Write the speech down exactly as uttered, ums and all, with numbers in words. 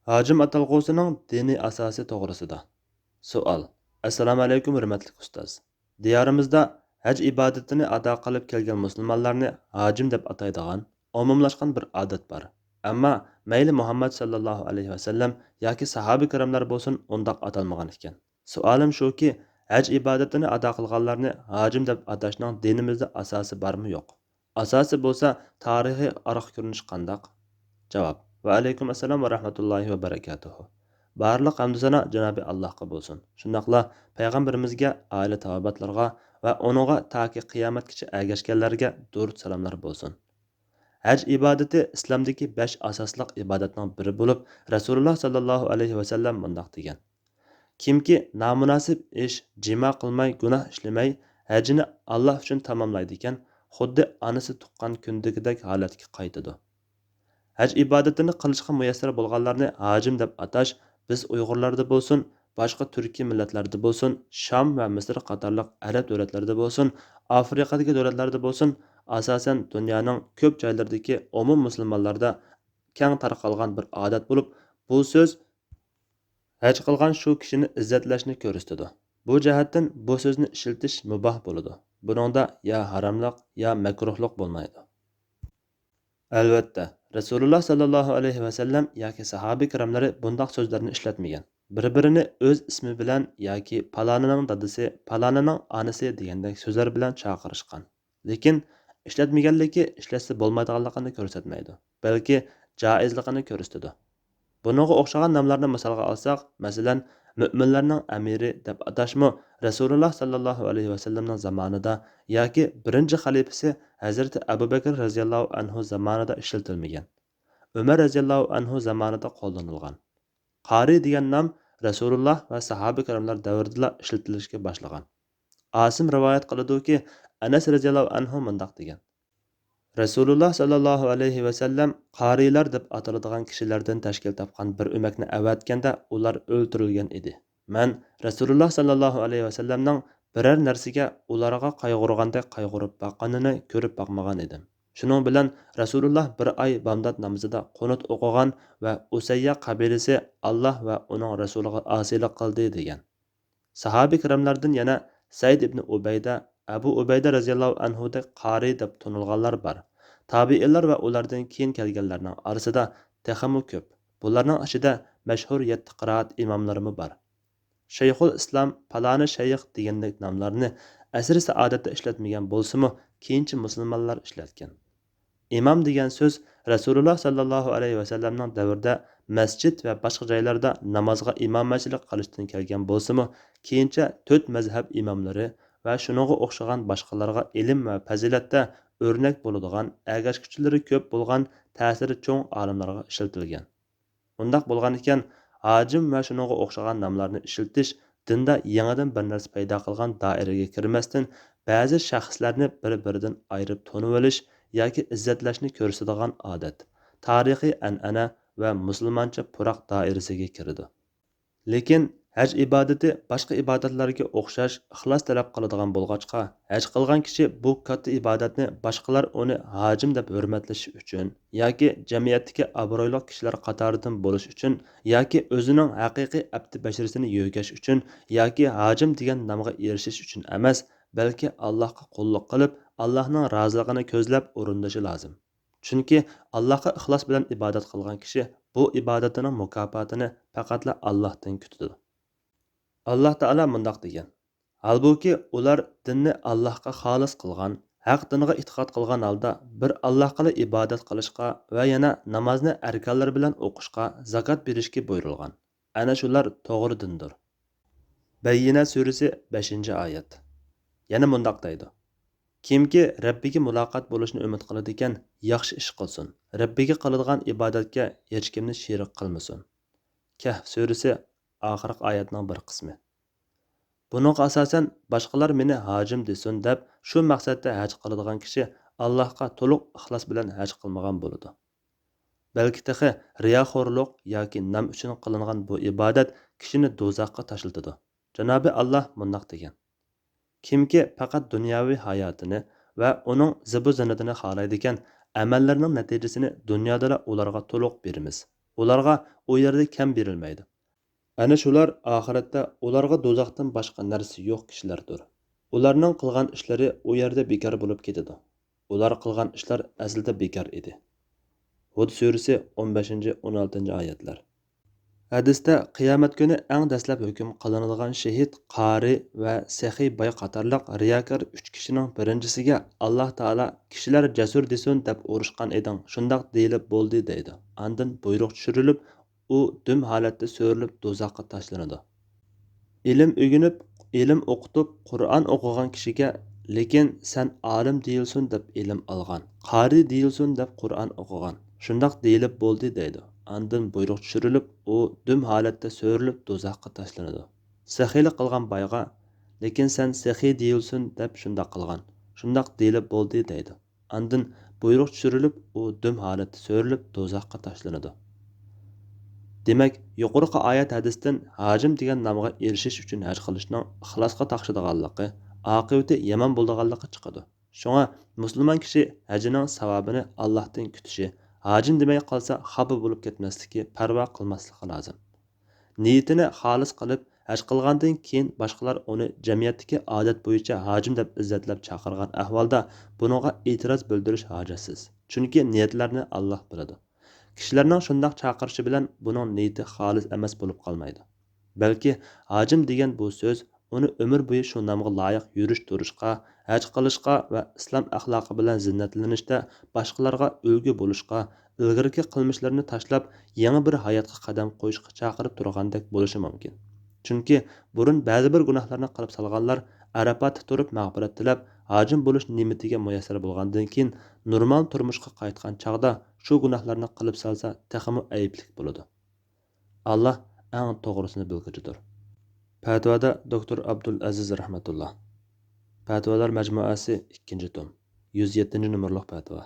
ھاجىم ئاتالغۇسىنىڭ دىنىي ئاساسى توغرىسىدا. سوئال. ئەسسالامۇئەلەيكۇم، ھۆرمەتلىك ئۇستاز. دىيارىمىزدا ھەج ئىبادىتىنى ئادا قىلىپ كەلگەن مۇسۇلمانلارنى ھاجىم دەپ ئاتايدىغان ئومۇملاشقان بىر ئادەت بار. ئەمما مەيلى مۇھەممەد ساللاللاھۇ ئەلەيھى ۋەسەللەم ياكى ساھابە كىراملار بولسۇن، ئۇنداق ئاتالمىغان ئىكەن. سوئالىم شۇكى، ھەج ئىبادىتىنى ئادا قىلغانلارنى ھاجىم دەپ ئاتاشنىڭ دىنىمىزدا ئاساسى بارمۇ يوق؟ ئاساسى بولسا تارىخىي ئارقا كۆرۈنۈش قانداق؟ جاۋاب. ۋەئەلەيكۇم ئەسسالام ۋە رەھمەتۇللاھى ۋە بەرەكاتۇھۇ. بارلىق ھەمدۇ سانا جانابى ئاللاھقا بولسۇن. شۇنداقلا پەيغەمبىرىمىزگە، ئائىلە تاۋابىئاتلىرىغا ۋە ئۇنىڭغا تاكى قىيامەتكىچە ئەگەشكەنلەرگە دۇرۇد سالاملار بولسۇن. ھەج ئىبادىتى ئىسلامدىكى بەش ئاساسلىق ئىبادەتنىڭ بىرى بولۇپ، رەسۇلۇللا ساللاللاھۇ ئەلەيھى ۋەسەللەم مۇنداق دېگەن: كىمكى نامۇناسىپ ئىش، جىما قىلماي، گۇناھ ئىشلىمەي، ھەجىنى ئاللا ئۈچۈن تاماملايدىكەن، خۇددى ئانىسى تۇغقان كۈندىكىدەك ھالەتكە قايتىدۇ. ھەج ئىبادىتىنى قىلىشقا مۇيەسسەر بولغانلارنى ھاجىم دەپ ئاتاش بىز ئۇيغۇرلاردا بولسۇن، باشقا تۈركىي مىللەتلەردە بولسۇن، شام ۋە مىسىر قاتارلىق ئەرەب دۆلەتلىرىدە بولسۇن، ئافرىقادىكى دۆلەتلەردە بولسۇن، ئاساسەن دۇنيانىڭ كۆپ جايلىرىدىكى ئومۇم مۇسۇلمانلاردا كەڭ تارقالغان بىر ئادەت بولۇپ، بۇ سۆز ھەج قىلغان شۇ كىشىنى ئىززەتلەشنى كۆرسىتىدۇ. بۇ جەھەتتىن بۇ سۆزنى ئىشلىتىش مۇباھ بولىدۇ. بۇنىڭدا يا ھاراملىق، يا مەكرۇھلۇق بولمايدۇ. ئەلۋەتتە، رەسۇلۇللا ساللاللاھۇ ئەلەيھى ۋەسەللەم ياكى ساھابە كىراملىرى بۇنداق سۆزلەرنى ئىشلەتمىگەن. بىر-بىرىنى ئۆز ئىسمى بىلەن ياكى پالانىنىڭ دادىسى، پالانىنىڭ ئانىسى دېگەندەك سۆزلەر بىلەن چاقىرىشقان. لېكىن ئىشلەتمىگەنلىكى ئىشلەتسە بولمايدىغانلىقىنى كۆرسەتمەيدۇ، بەلكى جائىزلىقىنى كۆرسىتىدۇ. بۇنىڭغا ئوخشىغان ناملارنى مىسالغا ئالساق، مەسىلەن، مۆمىنلەرنىڭ ئەمىرى دەپ ئاتاشمۇ رەسۇلۇللا ساللاللاھۇ ئەلەيھى ۋەسەللەمنىڭ زامانىدا ياكى بىرىنچى خەلىپىسى ھەزرىتى ئەبۇ بەكرى رەزىياللاھۇ ئەنھۇ زامانىدا ئىشلىتىلمىگەن. ئۆمەر رەزىياللاھۇ ئەنھۇ زامانىدا قوللىنىلغان. قارى دېگەن نام رەسۇلۇللا ۋە ساھابە كىراملار دەۋرىدىلا ئىشلىتىلىشكە باشلىغان. ئاسىم رىۋايەت قىلىدۇكى، ئەنەس رەزىياللاھۇ ئەنھۇ مۇنداق دېگەن: رەسۇلۇللا ساللاللاھۇ ئەلەيھى ۋەسەللەم قارىيلار دەپ ئاتىلىدىغان كىشىلەردىن تەشكىل تاپقان بىر ئۆمەكنى ئەۋەتكەندە، ئۇلار ئۆلتۈرۈلگەن ئىدى. مەن رەسۇلۇللا ساللاللاھۇ ئەلەيھى ۋەسەللەمنىڭ بىرەر نەرسىگە ئۇلارغا قايغۇرغاندەك قايغۇرۇپ باققىنىنى كۆرۈپ باقمىغان ئىدىم. شۇنىڭ بىلەن رەسۇلۇللا بىر ئاي بامدات نامىزىدا قۇنۇت ئوقۇغان ۋە ئۇسەييە قەبىلىسى ئاللا ۋە ئۇنىڭ رەسۇلىغا ئاسىيلىق قىلدى دېگەن. ساھابە كىراملاردىن يەنە سەئىد ئىبنى ئۇبەيدە، ئەبۇ ئۇبەيدە رەزىياللاھۇ ئەنھۇدەك قارى دەپ تونۇلغانلار بار. تابىئىنلار ۋە ئۇلاردىن كېيىن كەلگەنلەرنىڭ ئارىسىدا تېخىمۇ كۆپ. بۇلارنىڭ ئىچىدە مەشھۇر يەتتە قىرائەت ئىماملىرىمۇ بار. شەيخۇل ئىسلام، پالانى شەيخ دېگەندەك ناملارنى ئەسىرى سائادەتتە ئىشلەتمىگەن بولسىمۇ، كېيىنچە مۇسۇلمانلار ئىشلەتكەن. ئىمام دېگەن سۆز رەسۇلۇللا ساللاللاھۇ ئەلەيھى ۋەسەللەمنىڭ دەۋرىدە مەسچىت ۋە باشقا جايلاردا نامازغا ئىمامەتچىلىك قىلىشتىن كەلگەن بولسىمۇ، كېيىنچە تۆت مەزھەپ ئىماملىرى ۋە شۇنىڭغا ئوخشىغان باشقىلارغا ئىلىم ۋە پەزىلەتتە ئۆرنەك بولىدىغان، ئەگەشكۈچىلىرى كۆپ بولغان، تەسىرى چوڭ ئالىملارغا ئىشلىتىلگەن. ئۇنداق بولغان ئىكەن، ھاجىم ۋە شۇنىڭغا ئوخشىغان ناملارنى ئىشلىتىش دىندا يېڭىدىن بىر نەرسە پەيدا قىلغان دائىرىگە كىرمەستىن، بەزى شەخسلەرنى بىر-بىرىدىن ئايرىپ تونۇۋېلىش ياكى ئىززەتلەشنى كۆرسىتىدىغان ئادەت، تارىخىي ئەنئەنە ۋە مۇسۇلمانچە پۇراق دائىرىسىگە كىرىدۇ. لېكىن ھەج ئىبادىتى باشقا ئىبادەتلەرگە ئوخشاش ئىخلاس تەلەپ قىلىدىغان بولغاچقا، ھەج قىلغان كىشى بۇ كاتتا ئىبادەتنى باشقىلار ئۇنى ھاجىم دەپ ھۆرمەتلىشى ئۈچۈن ياكى جەمئىيەتتىكى ئابرۇيلۇق كىشىلەر قاتارىدىن بولۇش ئۈچۈن ياكى ئۆزىنىڭ ھەقىقىي ئەپتى بەشىرىسىنى يۆگەش ئۈچۈن ياكى ھاجىم دېگەن نامغا ئېرىشىش ئۈچۈن ئەمەس، بەلكى ئاللاھقا قۇللۇق قىلىپ، ئاللاھنىڭ رازىلىقىنى كۆزلەپ ئورۇندىشى لازىم. چۈنكى ئاللاھقا ئىخلاس بىلەن ئىبادەت قىلغان كىشى بۇ ئىبادىتىنىڭ مۇكاپاتىنى پەقەتلا ئاللاھتىن كۈتىدۇ. ئاللاھ تائالا مۇنداق دېگەن: ھالبۇكى، ئۇلار دىننى ئاللاھقا خالىس قىلغان، ھەق دىنغا ئېتىقاد قىلغان ھالدا بىر ئاللاھقىلا ئىبادەت قىلىشقا ۋە يەنە نامازنى ئەركانلىرى بىلەن ئوقۇشقا، زاكات بېرىشكە بۇيرۇلغان. ئەنە شۇلار توغرا دىندۇر. بەييىنە سۈرىسى، بەشىنچى ئايەت. يەنە مۇنداق دەيدۇ: كىمكى رەببىگە مۇلاقات بولۇشنى ئۈمىد قىلىدىكەن، ياخشى ئىش قىلسۇن، رەببىگە قىلىدىغان ئىبادەتكە ھېچكىمنى شېرىك قىلمىسۇن. كەھف سۈرىسى، ئاخىرقى ئايەتنىڭ بىر قىسمى. بۇنىڭغا ئاساسەن، باشقىلار مېنى ھاجىم دېسۇن دەپ، شۇ مەقسەتتە ھەج قىلىدىغان كىشى ئاللاھقا تولۇق ئىخلاس بىلەن ھەج قىلمىغان بولىدۇ. بەلكى تېخى رىياخورلۇق ياكى نام ئۈچۈن قىلىنغان بۇ ئىبادەت كىشىنى دوزاخقا تاشلىتىدۇ. جانابى ئاللاھ مۇنداق دېگەن: كىمكى پەقەت دۇنياۋى ھاياتىنى ۋە ئۇنىڭ زىبۇ زىننىتىنى خالايدىكەن، ئەمەللىرىنىڭ نەتىجىسىنى دۇنيادىلا ئۇلارغا تولۇق بېرىمىز. ئۇلارغا ئۇ يەردە كەم بېرىلمەيدۇ. ئەنە شۇلار ئاخىرەتتە ئۇلارغا دوزاختىن باشقا نەرسە يوق كىشىلەردۇر. ئۇلارنىڭ قىلغان ئىشلىرى ئۇ يەردە بىكار بولۇپ كېتىدۇ. ئۇلار قىلغان ئىشلار ئەسلىدە بىكار ئىدى. ھۇد سۈرىسى، ئون بەشىنچى، ئون ئالتىنچى ئايەتلەر. ھەدىستە قىيامەت كۈنى ئەڭ دەسلەپ ھۆكۈم قىلىنىدىغان شېھىت، قارى ۋە سېخىي باي قاتارلىق رىياكار ئۈچ كىشىنىڭ بىرىنچىسىگە ئاللاھ تائالا، «كىشىلەر جەسۇر دېسۇن دەپ ئۇرۇشقان ئىدىڭ، شۇنداق دېيىلىپ بولدى» دەيدۇ. ئاندىن بۇيرۇق چۈشۈرۈلۈپ، ئۇ دۈم ھالەتتە سۆرىلىپ دوزاخقا تاشلىنىدۇ. ئىلىم ئۆگىنىپ، ئىلىم ئوقۇتۇپ، قۇرئان ئوقۇغان كىشىگە، «لېكىن سەن ئالىم دېيىلسۇن دەپ ئىلىم ئالغان، قارى دېيىلسۇن دەپ قۇرئان ئوقۇغان، شۇنداق دېيىلىپ بولدى» دەيدۇ. ئاندىن بۇيرۇق چۈشۈرۈلۈپ، ئۇ دۈم ھالەتتە سۆرىلىپ دوزاخقا تاشلىنىدۇ. سېخىيلىق قىلغان بايغا، «لېكىن سەن سېخىي دېيىلسۇن دەپ شۇنداق قىلغان، شۇنداق دېيىلىپ بولدى» دەيدۇ. ئاندىن بۇيرۇق چۈشۈرۈلۈپ، ئۇ دۈم ھالەتتە سۆرىلىپ دوزاخقا تاشلىنىدۇ. دېمەك، يۇقىرىقى ئايەت ھەدىستىن ھاجىم دېگەن نامغا ئېرىشىش ئۈچۈن ھەج قىلىشنىڭ ئىخلاسقا تاقىشىدىغانلىقى، ئاقىۋىتى يامان بولىدىغانلىقى چىقىدۇ. شۇڭا مۇسۇلمان كىشى ھەجنىڭ ساۋابىنى ئاللاھتىن كۈتۈشى، ھاجىم دېمەي قالسا خاپا بولۇپ كەتمەسلىكى، پەرۋا قىلماسلىقى لازىم. نىيىتىنى خالىس قىلىپ، ھەج قىلغاندىن كېيىن باشقىلار ئۇنى جەمئىيەتتىكى ئادەت بويىچە ھاجىم دەپ ئىززەتلەپ چاقىرغان ئەھۋالدا بۇنىڭغا ئېتىراز بىلدۈرۈش ھاجەتسىز. چۈنكى نىيەتلەرنى ئاللاھ بىلىدۇ. كىشىلەرنىڭ شۇنداق چاقىرىشى بىلەن بۇنىڭ نىيىتى خالىس ئەمەس بولۇپ قالمايدۇ. بەلكى ھاجىم دېگەن بۇ سۆز ئۇنى ئۆمۈر بويى شۇ نامغا لايىق يۈرۈش-تۇرۇشقا، ھەج قىلىشقا ۋە ئىسلام ئەخلاقى بىلەن زىننەتلىنىشتە باشقىلارغا ئۈلگە بولۇشقا، ئىلگىرىكى قىلمىشلىرىنى تاشلاپ، يېڭى بىر ھاياتقا قەدەم قويۇشقا چاقىرىپ تۇرغاندەك بولۇشى مۇمكىن. چۈنكى بۇرۇن بەزى بىر گۇناھلارنى قىلىپ سالغانلار ئەرەپاتتا تۇرۇپ مەغپىرەت تىلەپ، ھاجىم بولۇش نېمىتىگە مۇيەسسەر بولغاندىن كېيىن، نورمال تۇرمۇشقا قايتقان چاغدا شۇ گۇناھلارنى قىلىپ سالسا، تېخىمۇ ئەيىبلىك بولىدۇ. ئاللاھ ئەڭ توغرىسىنى بىلگۈچىدۇر. پەتىۋادا دوكتور ئابدۇل ئەزىز رەھمەتۇللا. پەتىۋالار مەجمۇئەسى، ئىككىنچى توم، يۈز يەتتىنچى نومۇرلۇق پەتىۋا.